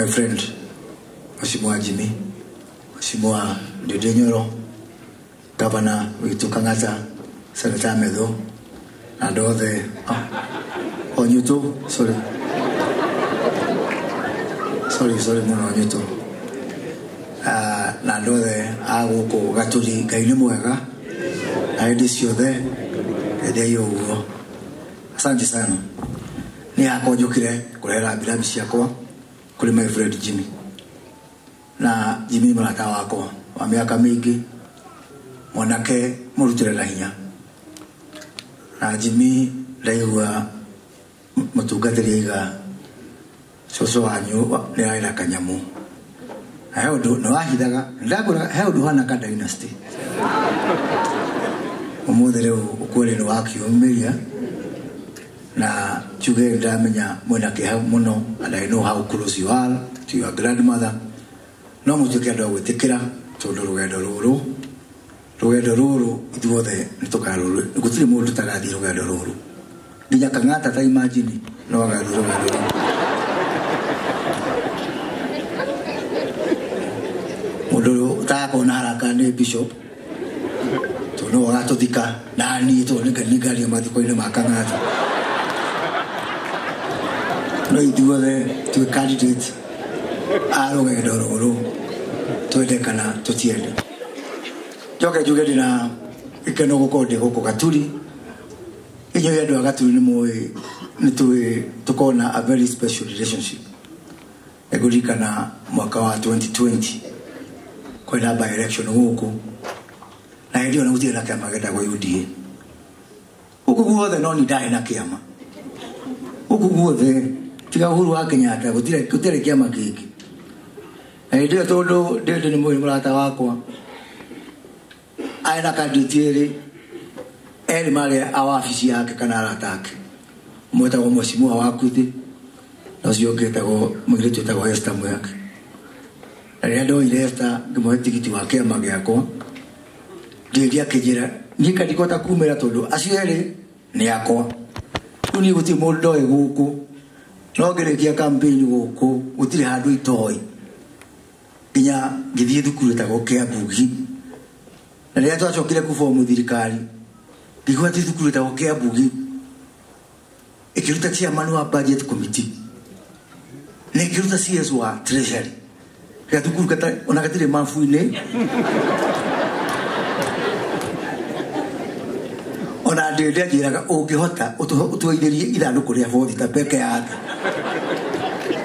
My friend Mheshimiwa Jimmy, Mheshimiwa Ndindi Nyoro, Governor witũ Kang'ata, Senator Methu, na andũ othe Onyutu, sorry. Sorry mũno Onyutu. Na andũ othe a gũkũ Gaturi, Ngai nĩ mwega na hĩndĩ ciothe endeei ũguo. Asante sana. Nĩ hakwa njũkire kũrehera rambirambi ciakwa kũrĩ my friend Jimmy. Na Jimmy mũrata wakwa wa mĩaka mĩingĩ, mwanake mũrutĩre na hinya. Na Jimmy ndaigua mũtungatĩri aiga cũcũ wanyu nĩ arĩ na kanyamũ. Na he ũndũ nĩ wahithaga, ndakũra he ũndũ ũhana ka dynasty. Ũmũthĩ rĩu ũkwĩrĩ nĩ wakiumĩria na njuge ndamenya mwĩna kĩeha mũno, and I know how close you are to your grandmother. No mũtuĩke andũ a gwĩtĩkĩra tondũ rũgendo rũrũ ithuothe nĩ tũkarũrũ, gũtirĩ mũndũ ũtagathiĩ rũgendo rũrũ. Nginya Kang'ata ta imagine no agathiĩ rũgendo rũrũ. Mũndũ ũtagakorwo na haraka nĩ bishop, tondũ no agatũthika na niĩ tondũ nĩ ngaria mathiko-inĩ ma Kang'ata. No ithuothe twĩ candidate a rũgendo rũrũ, twende kana tũtiende. Njoke njuge ndĩna gĩkeno gũkorwo ndĩ gũkũ Gaturi. Inyuĩ andũ a Gaturi nĩ mũĩ nĩ tũĩ tũkorwo na a very special relationship. Nĩngũririkana mwaka wa 2020 kwĩna by election gũkũ, na hĩndĩ ĩyo gũtirĩ na kĩama gĩtagwo UDA. Gũkũ guothe no niĩ ndarĩ na kĩama. Gũkũ guothe tiga Uhuru wa Kenyatta gũtirĩ kĩama kĩngĩ. Na hĩndĩ ĩyo tondũ Ndindi nĩ mũĩ mũrata wakwa, arĩ na candidate erĩ, erĩ marĩ a wabici yake kana arata ake. Ũmwe etagwo Mheshimiwa Wakuthi na ũcio ũngĩ etagwo mũirĩtu etagwo Esther Mwihaki. Na rĩrĩa ndoire Esther ngĩmũhe tigiti wa kĩama gĩakwa, Ndindi akĩnjĩra niĩ ndingĩhota kumĩra tondũ acio erĩ nĩ akwa. Rĩu niĩ gũtirĩ mũndũ ndoĩ gũkũ, no ngĩrĩkia campaign gũkũ gũtirĩ handũ itoĩ, nginya ngĩthiĩ thukuru ĩtagwo Kĩambugi. Na rĩrĩa twacokire kũbomu thirikari, ngĩigua atĩ thukuru ĩtagwo Kĩambugi ĩkĩruta chairman wa budget committee na ĩkĩruta CS wa treasury. Gathukuru ona gatirĩ mabu-inĩ. Ona Ndindi anjĩraga ũngĩhota ũtũithĩrie ithandũkũ rĩa bothi ta peke yake,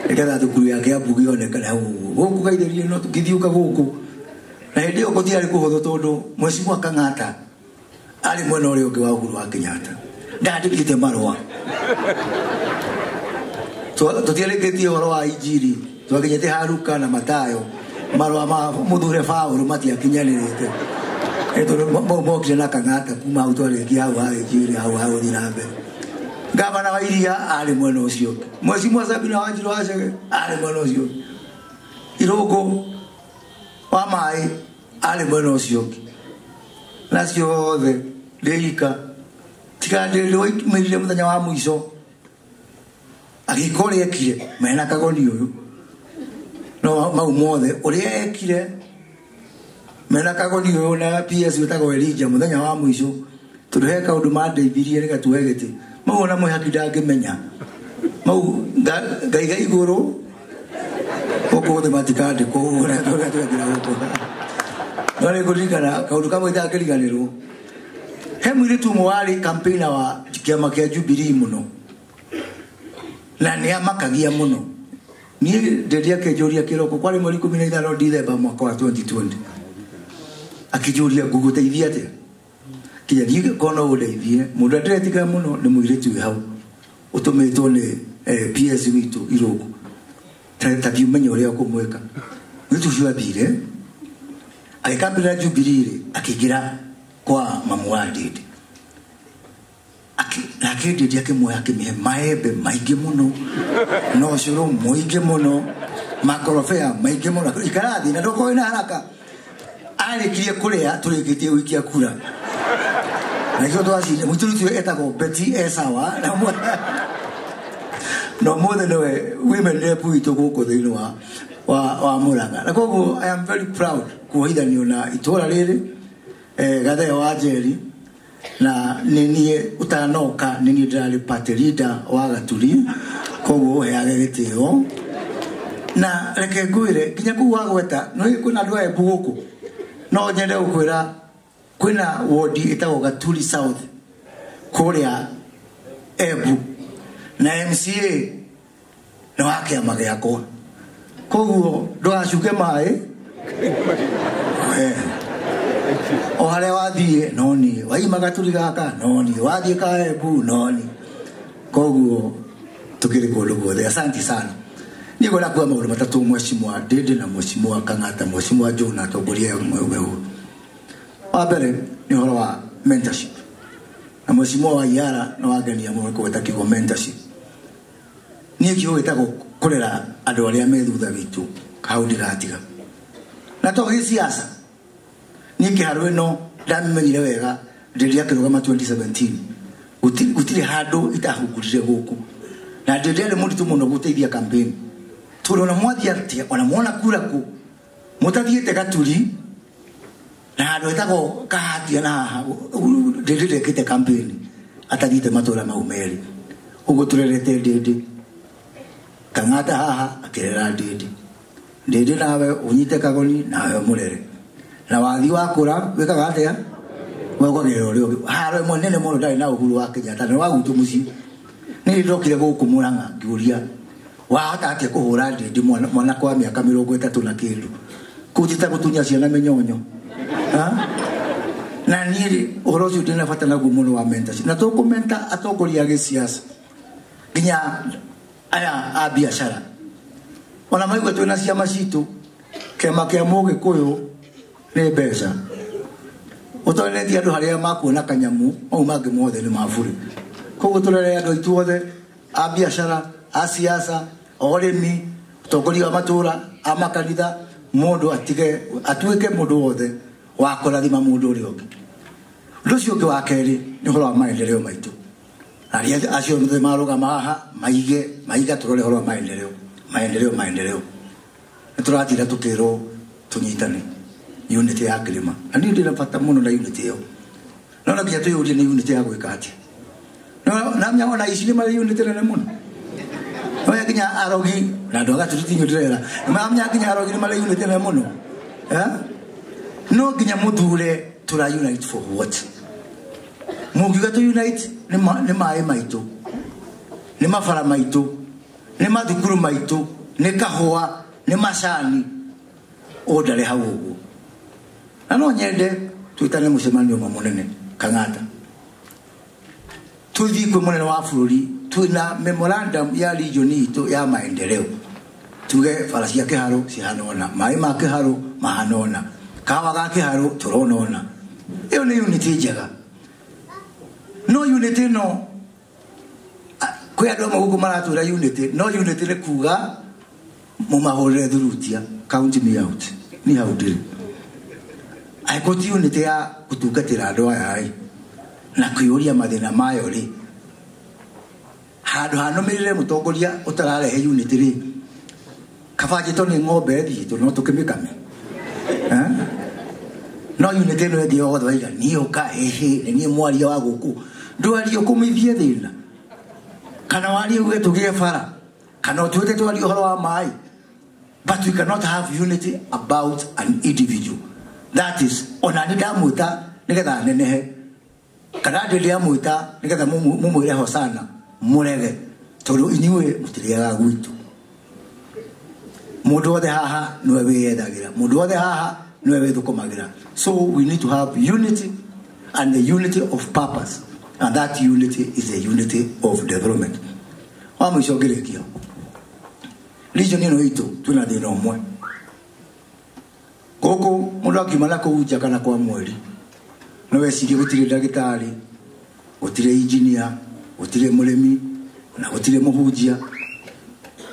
nĩgetha thukuru ya Kĩambugi yonekane hau ũguo. Gũkũ gaithĩrie no ngĩthiũka gũkũ. Na hĩndĩ ĩyo gũtiarĩ kũhũthũ tondũ Mheshimiwa Kang'ata arĩ mwena ũrĩa ũngĩ wa Uhuru wa Kenyatta. Ndandĩkĩte marũa. Tũtiarĩkĩtie ũhoro wa Injiri, twakinyĩte Haruka na Matayo, marũa ma mũthure Paũlũ matiakinyanĩrĩte. Tondũ mau mokire na Kang'ata kuma hau twarĩkia hau ha Injiri, hau ha gũthiĩ na mbere. Gavana wa Iria arĩ mwena ũcio ũngĩ. Mheshimiwa Sabina Wanjiru wa Chege arĩ mwena ũcio ũngĩ. Irũngũ wa maĩ arĩ mwena ũcio ũngĩ. Na ciothe ndĩrika tiga Ndindi waumĩrire mũthenya wa mũico agĩka ũrĩa ekire mena kagoni ũyũ, no mau mothe ũrĩa ekire mena kagoni ũyũ na PS wĩtagwo Elijah mũthenya wa mũico, tondũ he kaũndũ mandeithirie nĩgetha tuoe gĩtĩ. Mau ona Mwihaki ndangĩmenya, mau ngaiga igũrũ gũkũ thĩ matikandĩkwo ũguo ũrĩa twekire gũkũ. No nĩ ngũririkana kaũndũ kamwe itangĩriganĩrwo. He mũirĩtu ũmwe warĩ campaigner wa kĩama kĩa Jubilee mũno, na nĩ amakagia mũno. Niĩ Ndindi akĩnjũria kĩroko, kwarĩ mweri 15 Dithemba mwaka wa 2020, akĩnjũria ngũgũteithia atĩa. Kinya niĩ korwo no ũndeithie, mũndũ ũrĩa ndĩretigĩra mũno nĩ mũirĩtu wĩ hau ũtũmĩtwo nĩ PS witũ Irũngũ, ta thiĩ ũmenye ũrĩa ũkũmwĩka. Mũirĩtu ũcio athire agĩkambĩrĩra Jubilee rĩ, akĩingĩra kwa mamu wa Ndindi. Nake Ndindi akĩmuoya akĩmĩhe maembe maingĩ mũno, na ũcũrũ mũingĩ mũno, makorobea maingĩ mũno. Ikara thĩ na ndũkorwo wĩna haraka. Arĩkirie kũrĩa tũrĩkĩtie gũikia kura. Na nĩkĩo twacindire. Mũirĩtu ũcio etagwo Betty Esawa, na No mũthĩ nĩwe women rep witũ gũkũ thĩinĩ wa Murang'a. Na koguo I am very proud kuohithanio na itũra rĩrĩ, Gatheo wa Njeri, na nĩ niĩ ũtanoka, nĩ niĩ ndĩrarĩ party leader wa Gaturi, koguo ũheage gĩtĩo. Na reke ngwĩre nginya kũu wagweta no kwĩna andũ a Embu gũkũ, no nyende gũkwĩra kwĩna wodi ĩtagwo Gaturi South kũrĩa Embu, na MCA nĩ wa kĩama gĩakwa, koguo ndũgacuke maĩ o harĩa wathiĩ no niĩ, waima Gaturi gaka no niĩ, wathiĩ ka Embu no niĩ, koguo tukĩrĩ kũndũ guothe. Asante sana. Niĩ ngwenda kuga maũndũ matatũ, Mheshimiwa Ndindi na Mheshimiwa Kang'ata, Mheshimiwa Joe na atongoria mweũ. Wa mbere nĩ ũhoro wa mentorship, na Mheshimiwa wa Iara nĩ wangenia mũno kũgweta kiugo mentorship. Niĩ kiugo gĩtagwo kũrera andũ arĩa me thutha witũ hau ndigatiga. Na to gĩsiasa, niĩ kĩharo ĩno ndamĩmenyire wega rĩrĩa akĩrũgama 2017, gũtirĩ handũ itahungurire gũkũ, na ndĩ ndĩarĩ mũritũ mũno gũteithia campaign, tondũ ona mwathiĩ atĩa, ona mwona kura kũ mũtathiĩte Gaturi na handũ hetagwo Kahatia na haha ndĩndĩ ndekĩte campaign atathiĩte matũra mau merĩ. Ũguo tũrerete Ndindi Kang'ata haha akĩrera Ndindi, Ndindi nawe ũnyite Kagoni nawe mũrere, na wathi wakũra wĩkaga atĩa? Wekagĩrĩra ũrĩa ũngĩ. Haro ĩmwe nene mũno ndarĩ na Uhuru wa Kenyatta nĩ wa gwitũ mũciĩ. Nĩ ndokire gũkũ Murang'a ngĩũria wahota atĩa kũhũra Ndindi mwana kwa mĩaka 30 na kĩndũ, kũu ti ta gũtunya ciana mĩnyonyo. Na niĩ ũhoro ũcio ndĩna bata naguo mũno wa mentorship, na tũkũmenta atongoria a gĩsiasa nginya aya a biacara, ona maigua twĩna ciama citũ, kĩama kĩa Mũgĩkũyũ nĩ mbeca, ũtonetie andũ harĩa makuona kanyamu, mau mangĩ mothe nĩ mabure. Koguo tũrere andũ aitũ othe a biacara, a siasa, ũrĩmi, ũtongoria wa matũra, a makanitha, mũndũ atige atuĩke mũndũ wothe wa kũrathima mũndũ ũrĩa ũngĩ. Ũndũ ũcio ũngĩ wa kerĩ nĩ ũhoro wa maendeleo maitũ. Arĩa acio othe marũgama haha maige maiga tũrore ũhoro wa maendeleo, maendeleo, maendeleo. Nĩ tũratinda tũkĩrwo tũnyitane unity ya kĩrĩma, na niĩ ndĩna bata mũno na unity ĩyo, no no nginya twĩyũrie nĩ unity ya gwĩka atĩa. No na ona ici nĩ marĩ unity nene mũno, no nginya arogi na andũ a Gaturi ti inyuĩ ndĩrera, nĩ maramenya nginya arogi nĩ marĩ unity nene mũno. No nginya mũthure tũra unite for what? Mũngiuga tũ unite nĩ maĩ maitũ, nĩ mabara maitũ, nĩ mathukuru maitũ, nĩ kahũa, nĩ macani, ũndare hau ũguo. Na no nyende twĩtane mũcemanio ũmwe mũnene Kang'ata, tũthiĩ kwĩ mũnene wa bũrũri twĩna memorandum ya region itũ ya maendeleo, tuge bara cia kĩharo cihana ũna, maĩ ma kĩharo mahana ũna, kahawa ga kĩharo tũrona ũna. Ĩyo nĩ unity njega. No unity ĩno kwĩ andũ amwe gũkũ maratwĩra unity, no unity nĩ kuga mũmahũrĩre thurutia, count me out, niĩ hau ndĩrĩ. Angĩkorwo ti unity ya gũtungatĩra andũ aya rĩ, na kwĩyũria mathĩna mayo rĩ, handũ hanũmĩrĩre mũtongoria ũtararehe unity rĩ, kaba njĩtwo nĩ ng'ombe ĩthiĩ no tũkĩmĩkame. No unity ĩno ĩngĩ yothe waiga niĩ ũka ĩhĩ, nĩ niĩ mwaria wa gũkũ, ndwarie ũkũmithie thĩna, kana warie uge tũgĩe bara, kana ũtuĩte twarie ũhoro wa maĩ. But we cannot have unity about an individual. That is, ona nĩ ndamwĩta nĩgetha nenehe, kana ndĩ ndamwĩta nĩgetha mũmwĩre hosana mũrege, tondũ inyuĩ mũtirĩaga gwitũ. Mũndũ wothe haha nĩwe wĩyethagĩra, mũndũ wothe haha nĩwe wĩthũkũmagĩra. So we need to have unity, and the unity of purpose, and that unity is the unity of development. Wa mũico ngĩrĩkia, region ĩno itũ twĩna thĩna ũmwe gũkũ. Mũndũ akiuma na kũu nja kana kwa mweri no wecirie gũtirĩ ndagĩtarĩ, gũtirĩ engineer, gũtirĩ mũrĩmi, na gũtirĩ mũhunjia.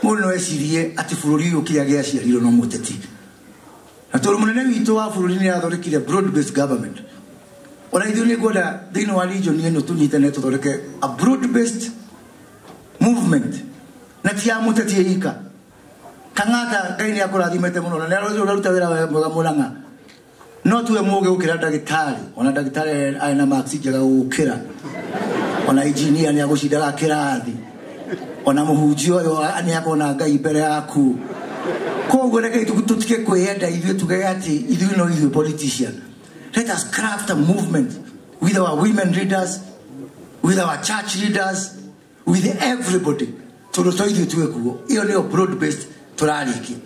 Mũndũ no ecirie atĩ bũrũri ũyũ kĩrĩa gĩaciarirwo no mũteti, na tondũ mũnene witũ wa bũrũri nĩ athondekire broad based government, ona ithuĩ nĩ ngwenda thĩinĩ wa region ĩno tũnyitane tũthondeke a broad based movement. Na ti ya mũteti ika. Kang'ata Ngai nĩ akũrathimĩte mũno na nĩ ũraruta wĩra mwega Mũrang'a. No tuwe mũgĩ gũkĩra ndagĩtarĩ, ona ndagĩtarĩ arĩ na marks njega gũkĩra. Ona engineer nĩ agũcindaga kĩrathi. Ona mũhunjia ũyũ nĩ akona Ngai mbere yaku. Koguo reke tũtige kwĩyenda ithuĩ tuge atĩ ithuĩ no ithuĩ politician. Let us craft a movement with our women leaders, with our church leaders, with everybody. Tondũ to ithuĩ tuwe kuo. Ĩyo nĩyo broad based tũrarĩkia.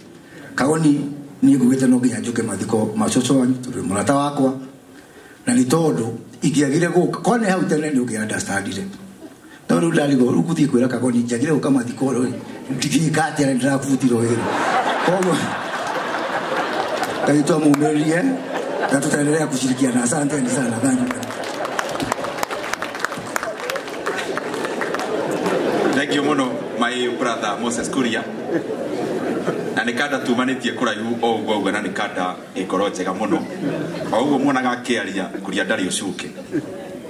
Kagoni niĩ ngugĩte no nginya njũke mathiko ma cũcũ wanyu tondũ mũrata wakwa, na nĩ tondũ ingĩagire gũka korwo nĩ hau tene nĩ ũngĩ understandire. No rĩu ndarigwo rĩu ngũthiĩ kwĩra Kagoni njagire gũka mathiko rĩ, ndingĩka atĩa na ndĩrabutirwo wĩra. Koguo Ngai twamumĩrĩrie na tutaendelea kushirikiana. Asanteni sana. Thank you. Thank you muno my brother Moses Kuria. Na nĩ kanda tumanĩtie kũraihu o ũguo auga, na nĩ kanda ĩngoro njega mũno. O ũguo muonaga akĩaria Kuria ndarĩ ũcuke.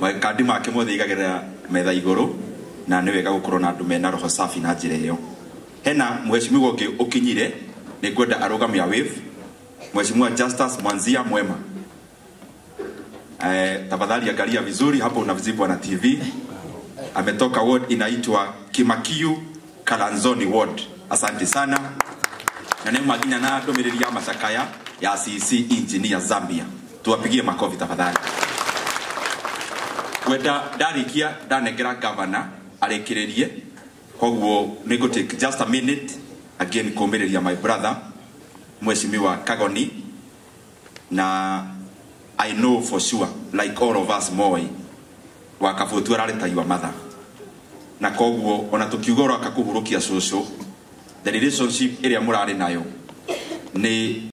Makandi make mothe aigagĩrĩra metha igũrũ, na nĩ wega gũkorwo na andũ mena roho safi na njĩra ĩyo. Hena mheshimiwa ũngĩ ũkinyire, nĩ ngwenda arũgame a wave. Mheshimiwa Justus Mwanzia Mwema. Tafadhali angalia vizuri hapo unavizibwa na TV. Ametoka ward inaitwa Kimakiu Kalanzoni ward. Asante sana. Na nĩ maginya na ndũmĩrĩri ya macakaya ya CC Engineer Zambia. Tuwapigie makofi tafadhali. Wenda ndarikia ndanengera governor arĩkĩrĩrie. Koguo nĩ ngũ take just a minute again kũmĩrĩria my brother Mheshimiwa Kagoni, na I know for sure like all of us Moi wa Kabutu ararĩ ta your mother. Na koguo ona tũkiuga ũroka kũhurũkia cũcũ, the relationship ĩrĩa mũrarĩ nayo nĩ